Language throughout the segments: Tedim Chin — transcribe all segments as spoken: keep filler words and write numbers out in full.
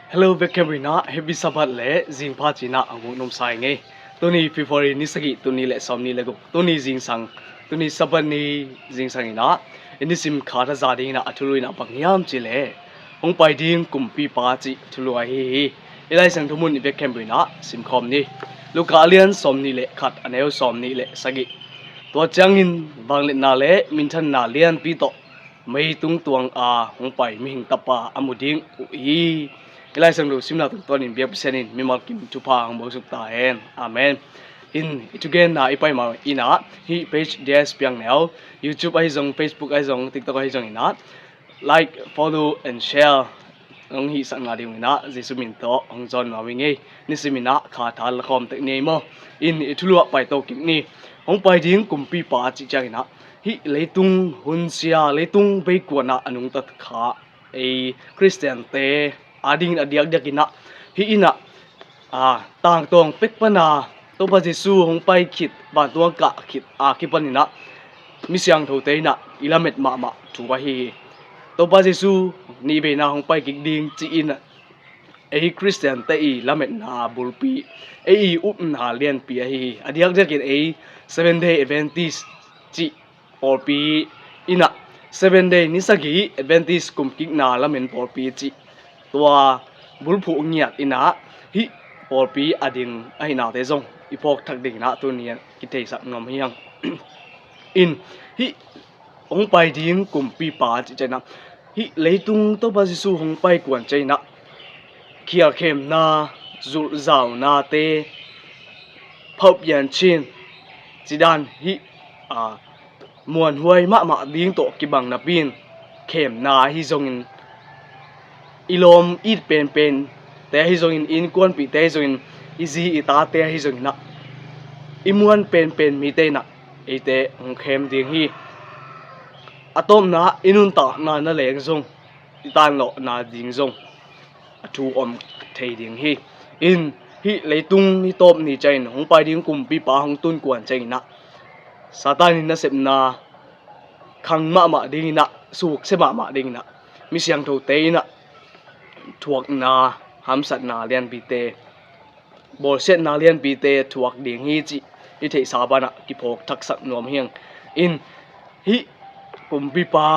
Hello, bek khempeuh in ah Happy Sabbath le zingpha ci-in ah hong huknumsa ing ei. Tuni February ni sagih, tuni le sawmnih le guk, tuni zingsang, tuni Sabbath ni zingsang in ah i nisim kha thaza ding in ah a thulu in ah bang hiam cih leh hong pai ding kumpipa cih thulu ahi hi. I Lai Siangtho mun i bek khempeuh in ah simkhawm ni. Luka a lian sawmnih le khat, a neu sawmnih le sagih. Tua ciangin vangliatna le minthanna lianpi tawh meitung tuang a hong pai mihing tapa a mu ding uh hi. I Lai Siangtho simna tungtawnin biak Pasian in mimal kim thupha hong bawlsuk ta hen. Amen. In i thugenna i pai ma in ah hih page D S Piang Neu, YouTube ahi zong, Facebook ahi zong, TikTok ahi zong in ah like, follow and share hong hihsakna ding in ah Jesu min tawh hong zawn nuam ing ei. Nisim in ah kha tha la khawm tek ni ei maw. In i thulu ah pai to kik ni. Hong pai ding kumpipa cih ciangin ah hih leitung hunsia, leitung beikuan ah a nungta kha ei Khristiante adingin a diakdiak in ah hih in ah, a, tangtawng pek pan a Topa Jesu hong pai khit, vantung a kah khit a kipan in ah mi siangthote in ah i lamet mahmah thu ahi hi. Topa Jesu nih veina hong pai kik ding ci-in ah ei Khristiante i lametna bulpi, ei i upna lianpi ahi hi. A diakdiakin ei Seven Day Adventist cih pawlpi in ah, Seven Day ni sagih Adventist kumkikna lamen pawlpi cih tua bulphuh ngiat in ah hih pawlpi a ding ahihnate zong i phawk thak ding in ah tuni-in kitheisak nuam hi hang. In hih hong pai ding kumpipa cih ciangin ah hih leitung Topa Jesu hong pai kuan ciangin ah khialkhemna, zulhzaunate, phauh pianchin, cidan hih, a, muanhuai mahmah ding tawh kibang napi-in khemna ahi zongin, i lawm it penpente ahi zongin, i innkuanpihte ahi zongin, i zi i tate ahi zongin ah i muan penpen mite in ah eite hong khem ding hi. A tawpna i nuntakna na leng zong, i tanlawhna ding zong a thu om thei ding hi. In hih leitung ni tawp ni ciangin hong pai ding kumpipa hong tun kuan ciangin ah Satan in nasepna khang mahmah ding in ah, suksia mahmah ding in ah mi siangthote in ah thuakna, hamsatna lianpite, bawlsiatna lianpite thuak ding hi cih i theihsa banah kiphawk thaksak nuam hi hang. In hih kumpipa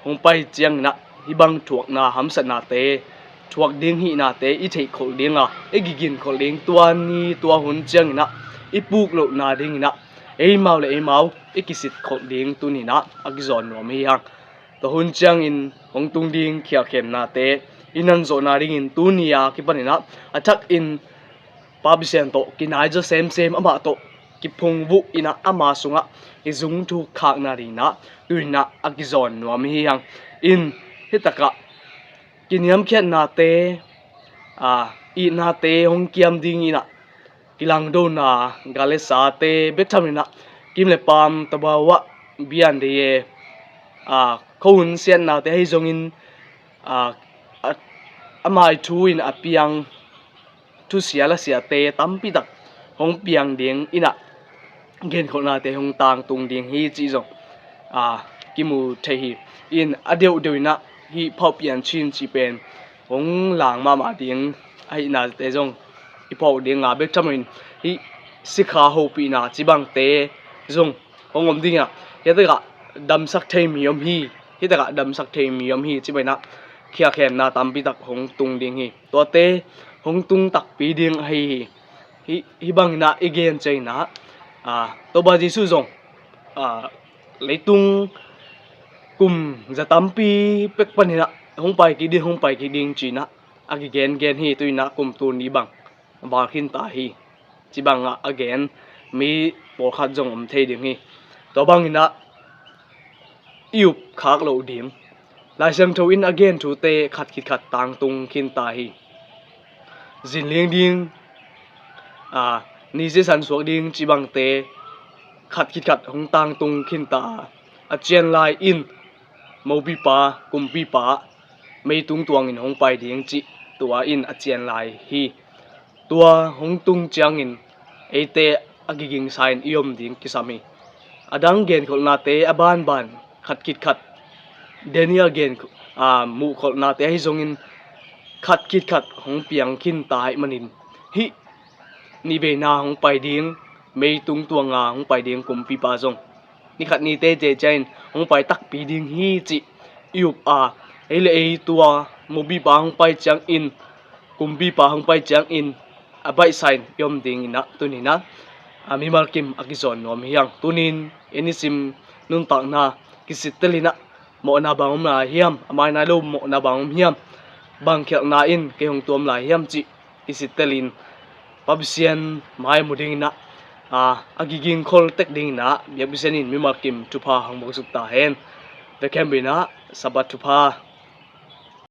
hong pai ciangin ah hih bang thuakna hamsatnate, thuak ding hihnate i theihkholh ding a, i kiginkholh ding, tua ni tua hun ciangin ah i puk lohna ding in ah eimau le eimau i kisitkholh ding tuni-in ah a kizawn nuam hi hang. Tua hun ciangin hong tung ding khialkhemnate i nanzawhna dingin tuni a kipan in ah a thakin Pa Pasian tawh kinai zaw semsem, amah tawh kiphungvuh in ah ama sungah i zung thuk khakna ding in ah tuni-in ah a kizawn nuam hi hang. In hih takah kiniamkhiatnate, a, itnate hong kiam ding in ah kilangdona, gal le sate bek tham in ah kim le paam, tabawa, bian dei e, a, khohun siatnate ahi zongin, a, a, ama i thu in a piang thusia lasiate tampi tak hong piang ding in ah genkholhnate hong tangtung ding hi cih zong, a, kimu thei hi. In a deuhdeuh in ah hih phauh pianchin cih pen hong lang mahmah ding ahihnate zong i phawk ding a, bek tham in hih sikha hopihna cih bangte zong hong om ding a, hih takah damsak thei mi om hi, hih takah damsak thei mi om hi cih bang in ah khialkhemna tampi tak hong tung ding hi. Tuate hong tung takpi ding ahi hi. Hih, hih bang in ah i gen ciangin ah, a, Topa Jesu zong, a, leitung kum za tampi pek pan in ah hong pai kik ding, hong pai kik ding ci-in ah a kigengen hi. Tu-in ah kum tul nih bang val khin ta hi. Cih bangah a gen mi pawlkhat zong om thei ding hi. Tua bang in ah i up khak loh ding, Lai Siangtho in a gen thute khat khit khat tangtung khin ta hi. Zinling ding, a, ni sisan suak ding cih bangte khat khit khat hong tangtung khin ta a, a cian lai in mopipa, kumpipa, meitung tuangin hong pai ding cih tua in a cian lai hi. Tua hong tung ciangin eite a kigingsa in i om ding kisam hi. A dang genkholhnate a banban khat khit khat, Daniel gen, a, muhkholhnate ahi zongin, khat khit khat hong piang khin ta ahih manin, hih ni veina hong pai ding, mei tung tuanga hong pai ding kumpipa zong ni khat ni teitei ciangin hong pai takpi ding hi cih i up a, ei le ei tua mupipa hong pai ciangin, kumpipa hong pai ciangin a baihsa in i om dingin ah tuni-in ah, a, mimal kim a kizawn nuam hi hang. Tuni-in i nisim nuntakna kisittelin ah mawhna bang om lai hiam, a mai nai lo mawhna bang om hiam, bang khialhna in kei hong tuam lai hiam cih kisittelin Pa Pasian mai mu dingin ah, a, a kiging khol tek dingin ah biak Pasian in mimal kim thupha hong bawlsuk ta hen. Bek khempeuh in ah Sabbath thupha.